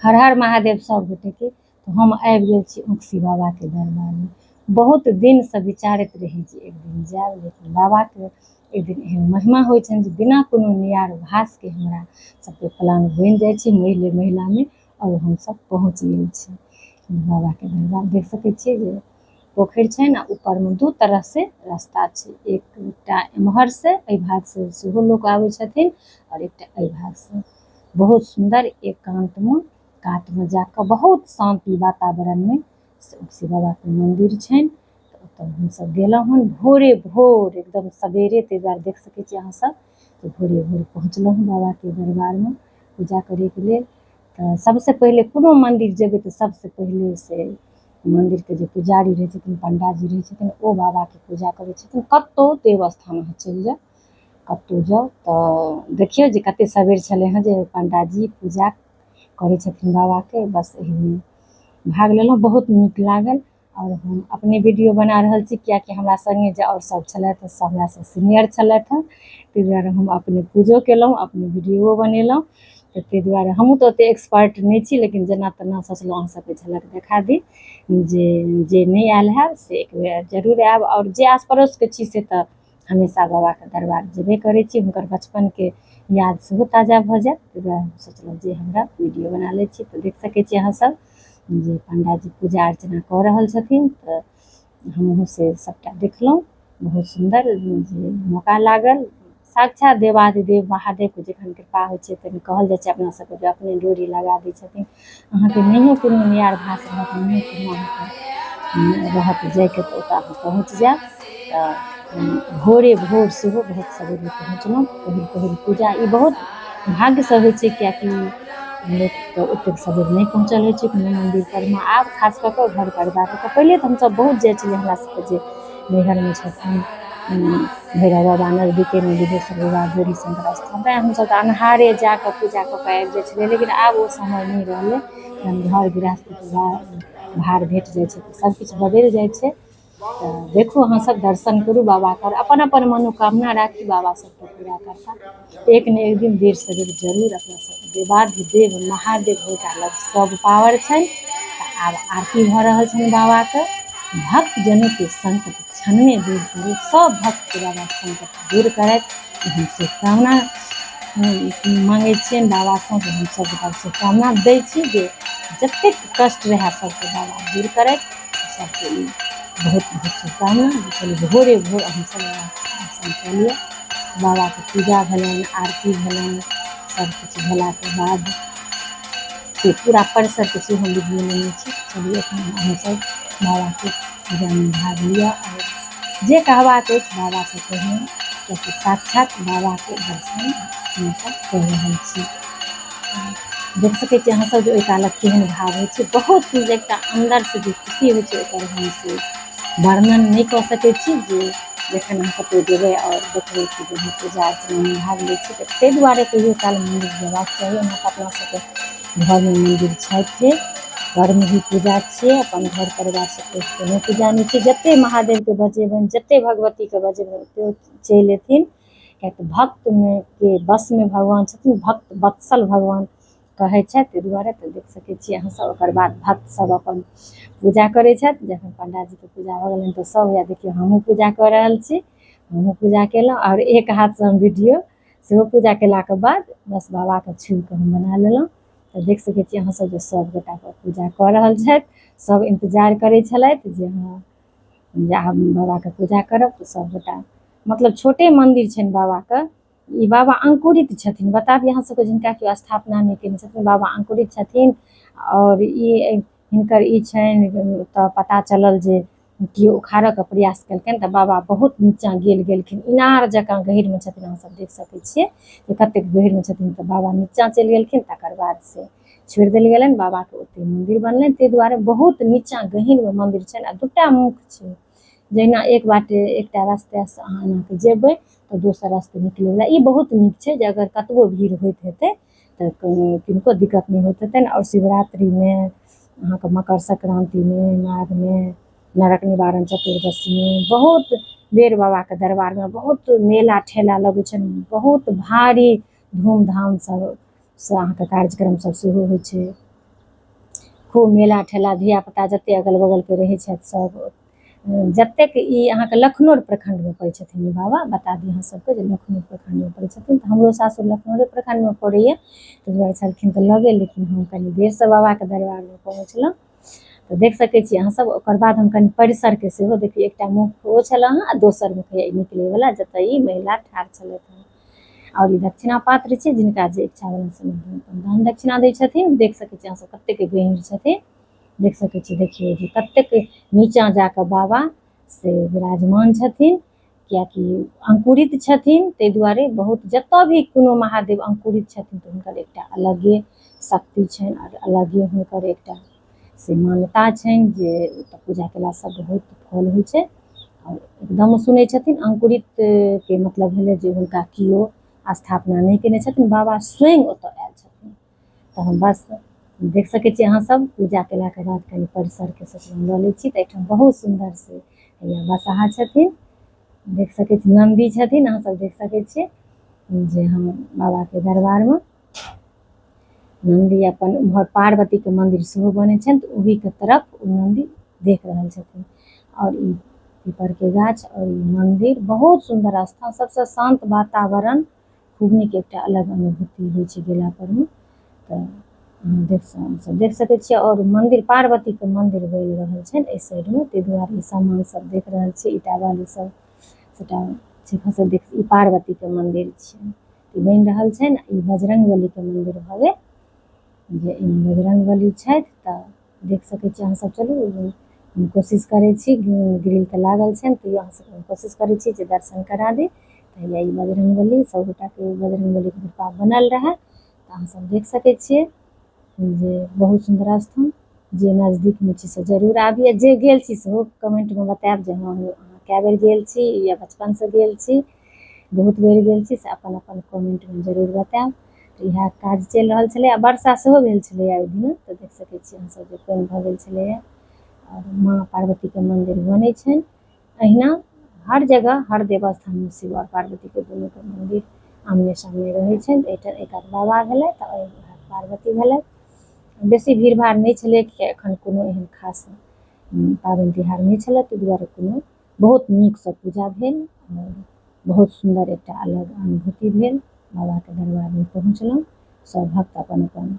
हर हर महादेव सब गोटेके। तऽ हम आबि गेल छी उक्सी बाबाके दरबारमे। बहुत दिनसँ विचारैत रही जे एक दिन जायब, लेकिन बाबाके एक दिन एहन महिमा होइ छनि जे बिना कोनो नियार भासके हमरा सबके प्लान बनि जाइ छै महिले महिलामे, आओर हमसब पहुँच गेल छी बाबाके दरबार। देख सकै छियै जे पोखरि छनि आ ऊपरमे दू तरहसँ रास्ता छै, एकटा एम्हरसँ एहि भागसँ सेहो लोक आबै छथिन आओर एकटा एहि भागसँ। बहुत सुन्दर एकान्तमे कातमे जाकऽ बहुत शान्ति वातावरणमे से बाबाके मन्दिर छनि। तऽ ओतऽ हमसब गेलहुँ हन भोरे भोर एकदम सवेरे, ताहि दुआरे देख सकै छी अहाँसब तऽ भोरे भोर पहुँचलहुँ हँ बाबाके दरबारमे पूजा करैके लेल। तऽ सबसँ पहिले कोनो मन्दिर जेबै तऽ सबसँ पहिले से मन्दिरके जे पुजारी रहै छथिन, पण्डाजी रहै छथिन, ओ बाबाके पूजा करै छथिन। कतहु देवस्थान अहाँ चलि जाउ, कतहु जाउ तऽ देखियौ जे कतेक सबेर छलै हँ जे पण्डाजी पूजा करै छथिन बाबाके। बस एहिमे भाग लेलहुँ, बहुत नीक लागल। आओर हम अपने वीडियो बना रहल छी किएकि हमरा सङ्गे जे आओर सब छलथि सब हमरासँ सीनियर छलथि हँ, ताहि दुआरे हम अपने पूजो केलहुँ, अपने वीडियोओ बनेलहुँ। तऽ ताहि दुआरे हमहूँ तऽ ओतेक एक्सपर्ट नहि छी, लेकिन जेना तेना सोचलहुँ अहाँ सबके झलक देखा दी जे जे नहि आयल हैब से एक बेर जरूर आयब। आओर जे आस पड़ोसके छी से तऽ हमेशा बाबाके दरबार जेबे करै छी, हुनकर बचपनके याद सेहो ताजा भऽ जायत। ताहि दुआरे हम सोचलहुँ जे हमरा वीडियो बना लै छी। तऽ देख सकै छी अहाँसभ जे पण्डाजी पूजा अर्चना कऽ रहल छथिन, तऽ हमहूँ से सभटा देखलहुँ। बहुत सुन्दर जे मौका लागल। साक्षात देवाधिदेव महादेवके जखन कृपा होइ छै तखन कहल जाइ छै अपना सभके जे अपने डोरी लगा दै छथिन। अहाँके नहियो कोनो नियार भास रहत, नहियो कोनो अहाँके रहत जाइके, तऽ ओतऽ अहाँ पहुँच जायब। तऽ भोरे भोर सेहो बहुत सवेरे पहुँचलहुँ। पहिल पहिल पूजा ई बहुत भाग्यसँ होइ छै, किएकि लोकके ओतेक सवेर नहि पहुँचल होइ छै कोनो मन्दिर परमे। आब खास कऽ कऽ घर परिवारके पहिले तऽ हमसभ बहुत जाइ छलियै। हमरा सभके जे नैहरमे छथिन भैरव बाबा नजदीकेमे, बिदेश्वर बाबा, गौरी शंकर स्थान, तैँ हमसभ तऽ अन्हारे जा कऽ पूजा कऽ कऽ आबि जाइ छलियै। लेकिन आब ओ समय नहि रहलै, जहन घर गृहस्थीके भार भेट जाइ छै तऽ सभकिछु बदलि जाइ छै। तऽ देखू अहाँ सब दर्शन करू बाबाके आओर अपन अपन मनोकामना राखी, बाबा सबके पूरा करता एक ने एक दिन देर सवेर जरूर। अपना सबके देवाधिदेव महादेव हुनका लग सब पावर छनि। तऽ आब आरती भऽ रहल छनि बाबाके। भक्त जनोके संकट क्षणमे दूर करू, सब भक्तके बाबा संकट दूर करथि, हम शुभकामना माँगै छियनि बाबासँ। जे हम सब गोटा शुभकामना दै छी जे जतेक कष्ट रहए सबके बाबा दूर करथि। सबके ई बहुत बहुत शुभकामना। जे चलू भोरे भोर अहाँ सब बाबाके दर्शन कऽ लिअ। बाबाके पूजा भेलनि, आरती भेलनि, सबकिछु भेलाके बाद से पूरा परिसरके सेहो हम वीडियो लेने छी। चलू एखन अहाँ सब बाबाके पूजामे भाग लिअ आओर जे कहबाक अछि बाबासँ कहियौ, कियाकि साक्षात बाबाके दर्शन हमसब कऽ रहल छी। देख सकै छी अहाँ सब जे ओहि कालक केहन भाव होइ छै। बहुत सुन्दर एकटा अन्दरसँ जे खुशी होइ छै ओकर हम से वर्णन नहि कऽ सकै छी। जे जखन अहाँ कतहु जेबै आओर देखबै कि जे अहाँ पूजा अर्चनामे भाग लै छी, तऽ ताहि दुआरे कहियो काल मन्दिर जेबाक चाही। ओना तऽ अपना सबके घरमे मन्दिर छथिन, घरमे भी पूजा छियै, अपन घर परिवारसँ कोनो पूजा नहि छै। जतेक महादेवके बजेबनि, जतेक भगवतीके बजेबनि, ओतेक चलि अयथिन, किएक तऽ भक्तमे के वशमे भगवान छथिन, भक्त वत्सल भगवान कहै छथि। ताहि दुआरे तऽ देख सकै छियै अहाँसभ। ओकर बाद भक्तसभ अपन पूजा करै छथि। जखन पण्डाजीके पूजा भऽ गेलनि तऽ सभ हैया देखियौ हमहूँ पूजा कऽ रहल छी, हमहूँ पूजा केलहुँ आओर एक हाथसँ हम वीडियो सेहो पूजा केलाके बाद बस बाबाके छुबि कऽ हम बना लेलहुँ। तऽ देख सकै छियै अहाँसभ जे सभ गोटाके पूजा कऽ रहल छथि। सभ इन्तजार करै छलथि जे हँ जे आब बाबाके पूजा करब। तऽ सभगोटा मतलब छोटे मन्दिर छनि बाबाके, ई बाबा अंकुरित छथिन। बताबी अहाँ सबके जिनका केओ स्थापना नहि केने छथिन, बाबा अंकुरित छथिन। आओर ई हिनकर ई छनि तऽ पता चलल जे केओ उखाड़ऽके प्रयास केलकनि तऽ बाबा बहुत नीचाँ गेल गेलखिन, इनार जकाँ गहीरमे छथिन। अहाँ सब देख सकै छियै जे कतेक गहीरमे छथिन। तऽ बाबा नीचाँ चलि गेलखिन, तकर बाद से छोड़ि देल गेलनि बाबाके, ओतहि मन्दिर बनलनि। ताहि दुआरे बहुत नीचाँ गहीरमे मन्दिर छनि आ दूटा मुख छै। जहिना एक बाटे एकटा रास्तासँ अहाँ एनाके जेबै तऽ दोसर रास्ते निकलैवला। ई बहुत नीक छै जे अगर कतबो भीड़ होइत हेतै तऽ किनको दिक्कत नहि होइत हेतनि। आओर शिवरात्रिमे अहाँके मकर संक्रान्तिमे माघमे नरक निवारण चतुर्दशीमे बहुत बेर बाबाके दरबारमे बहुत मेला ठेला लगै छनि। बहुत भारी धूमधामसँ से अहाँके कार्यक्रम सब सेहो होइ छै। खूब मेला ठेला धियापुता जतेक अगल बगलके रहै छथि सब जतेक ई अहाँके लखनौर प्रखण्डमे पड़ै छथिन ई बाबा। बता दी अहाँ सबके जे लखनौर प्रखण्डमे पड़ै छथिन। तऽ हमरो सासुर लखनौरे प्रखण्डमे पड़ैए, ताहि दुआरे छलखिन तऽ लगे, लेकिन हम कनि देरसँ बाबाके दरबारमे पहुँचलहुँ। तऽ देख सकै छी अहाँ सब। ओकर बाद हम कनि परिसरके सेहो देखियौ। एकटा मुख ओ छलऽ हँ आ दोसर मुख निकलैवला जतऽ ई महिला ठाढ़ छलथि हँ। आओर ई दक्षिणा पात्र छै, जिनका जे इच्छा भेलनि से अपन दान दक्षिणा दै छथिन। देख सकै छी अहाँ सब कतेक गहींर छथिन, देख सकै छी। देखियौ जे कतेक नीचाँ जाकऽ बाबा से विराजमान छथिन, कियाकि अंकुरित छथिन। ताहि दुआरे बहुत जतऽ भी कोनो महादेव अंकुरित छथिन तऽ हुनकर एकटा अलगे शक्ति छनि आओर अलगे हुनकर एकटा से मान्यता छनि जे ओतऽ पूजा केलासँ बहुत फल होइ छै आओर एकदम सुनै छथिन। अंकुरितके मतलब भेलै जे हुनका केओ स्थापना नहि केने छथिन, बाबा स्वयं ओतऽ आयल छथिन। तऽ हम बस देख सकै छी अहाँ सब। पूजा केलाके बाद कनि परिसरके सोचलहुँ लऽ लै छी। तऽ एहिठाम बहुत सुन्दर से हैया बसहा छथिन, देख सकै छी, नन्दी छथिन। अहाँ सब देख सकै छियै जे हम बाबाके दरबारमे नन्दी अपन उम्हर पार्वतीके मन्दिर सेहो बनै छनि, तऽ ओहीके तरफ ओ नन्दी देख रहल छथिन। आओर ई पीपरके गाछ आओर ई मन्दिर बहुत सुन्दर स्थान, सबसँ शान्त वातावरण, खूब नीक एकटा अलग अनुभूति होइ छै गेला परमे। तऽ अहाँ देख सब देख सकै छियै। आओर मन्दिर पार्वतीके मन्दिर बनि रहल छनि एहि साइडमे, ताहि दुआरे ई सामान सब देख रहल छियै, ईंटा बालू सब सबटा छै खसल। देख, ई पार्वतीके मन्दिर छियै, ई बनि रहल छनि। ई बजरंगबलीके मन्दिर भऽ गेल जे एहिमे बजरंगबली छथि। तऽ देख सकै छी अहाँ सब। चलू, हम कोशिश करै छी, ग्रिल तऽ लागल छनि तैयो अहाँ सबके हम कोशिश करै छी जे दर्शन करा दी। तऽ हैया ई बजरंगबली, सब गोटाके बजरंगबलीके कृपा बनल रहए। तऽ अहाँ सब देख सकै छियै जे बहुत सुन्दर स्थान। जे नजदीकमे छी से जरूर आबी, आ जे गेल छी सेहो कमेंटमे बतायब जे हँ अहाँ कए बेर गेल छी या बचपनसँ गेल छी, बहुत बेर गेल छी, से अपन अपन कमेंटमे जरूर बतायब। तऽ इएह काज चलि रहल छलै आ वर्षा सेहो भेल छलैए ओहि दिन। तऽ देख सकै छी हमसभ जे पानि भऽ गेल छलैए। आओर माँ पार्वतीके मन्दिर बनै छनि। अहिना हर जगह हर देवस्थानमे शिव आओर पार्वतीके दुनूके मन्दिर आमने सामने रहै छनि। एहिठाम एक कात बाबा भेलथि तऽ एहि कात पार्वती भेलथि। बेसी भीड़ भाड़ नहि छलै, किया एखन कोनो एहन खास पाबनि तिहार नहि छलै, ताहि दुआरे कोनो बहुत नीकसँ पूजा भेल आओर बहुत सुन्दर एकटा अलग अनुभूति भेल। बाबाके दरबारमे पहुँचलहुँ, सब भक्त अपन अपन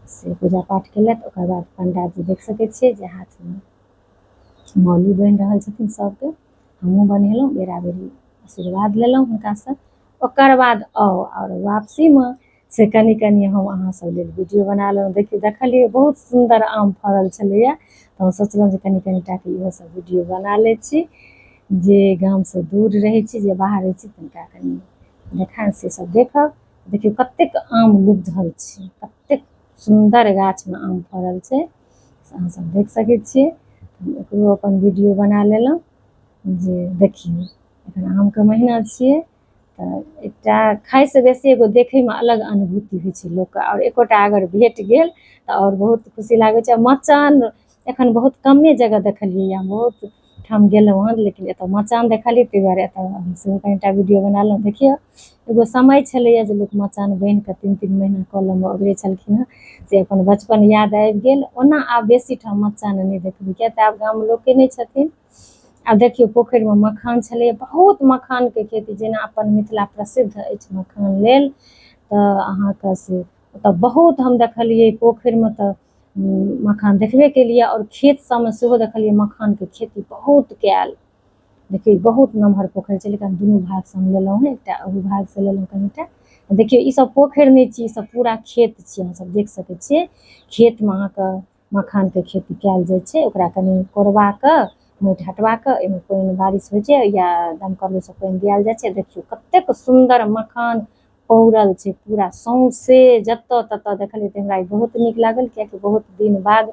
से पूजा पाठ केलथि। ओकर बाद पंडाजी देख सकै छियै जे हाथमे मौली बान्हि रहल छथिन सबके। हमहूँ बन्हेलहुँ, बेरा बेरी आशीर्वाद लेलहुँ हुनकासँ। ओकर बाद आउ आओर वापसीमे से कनि कनि हम अहाँ सब लेल वीडियो बना लेलहुँ। देखियौ, देखलियै बहुत सुन्दर आम फड़ल छलैए, तऽ हम सोचलहुँ जे कनि कनि टाके इहो सब वीडियो बना लै छी। जे गामसँ दूर रहै छी, जे बाहर रहै छी, तिनका कनि देखा से सब देखब। देखियौ कतेक आम लुधल छै, कतेक सुन्दर गाछमे आम फड़ल छै, से अहाँ सब देख सकै छियै। हम एकरो अपन वीडियो बना लेलहुँ जे देखियौ एखन आमके महीना छियै, तऽ एकटा खाइसँ बेसी एगो देखैमे अलग अनुभूति होइ छै लोकके। आओर एकोटा अगर भेट गेल तऽ आओर बहुत खुशी लागै छै। मचान एखन बहुत कमे जगह देखलियै, हम बहुत ठाम गेलहुँ हँ, लेकिन एतऽ मचान देखलियै, ताहि दुआरे एतऽ हम सेहो कनिटा वीडियो बना लेलहुँ। देखियौ, एगो समय छलैए जे लोक मचान बान्हिकऽ 3-3 महीना कलममे ओगरै छलखिन हँ, से अपन बचपन याद आबि गेल। ओना आब बेसी ठाम मचान नहि देखबै, किया तऽ आब गाममे लोके नहि छथिन। आब देखियौ, पोखरिमे मखान छलैए, बहुत मखानके खेती। जेना अपन मिथिला प्रसिद्ध अछि मखान लेल, तऽ अहाँके से ओतऽ बहुत हम देखलियै पोखरिमे तऽ मखान देखबे केलियै, आओर खेत सबमे सेहो देखलियै मखानके खेती बहुत कयल। देखियौ, बहुत नमहर पोखरि छै, लेकिन दुनू भागसँ हम लेलहुँ हँ, एकटा ओहू भागसँ लेलहुँ कनिटा। देखियौ, ई सब पोखरि नहि छी, ई सब पूरा खेत छी। अहाँ सब देख सकै छियै, खेतमे अहाँके मखानके खेती कयल जाइ छै। ओकरा कनि कोरबा कऽ माटि हटवा कऽ एहिमे पानि बारिश होइ छै या दमकलोसँ पानि दियाल जाइ छै। देखियौ कतेक सुन्दर मखान पौरल छै पूरा सौंसे, जतऽ ततऽ देखलियै। तऽ हमरा ई बहुत नीक लागल, कियाकि बहुत दिन बाद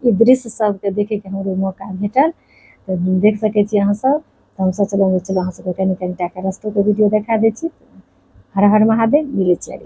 ई दृश्य सबके देखैके हमरो मौका भेटल। तऽ देख सकै छी अहाँ सब। तऽ हम सोचलहुँ जे चलू अहाँ सबके कनि कनिटाके रस्तोके वीडियो देखा दै छी। हर हर महादेव, मिलै छी अगिला।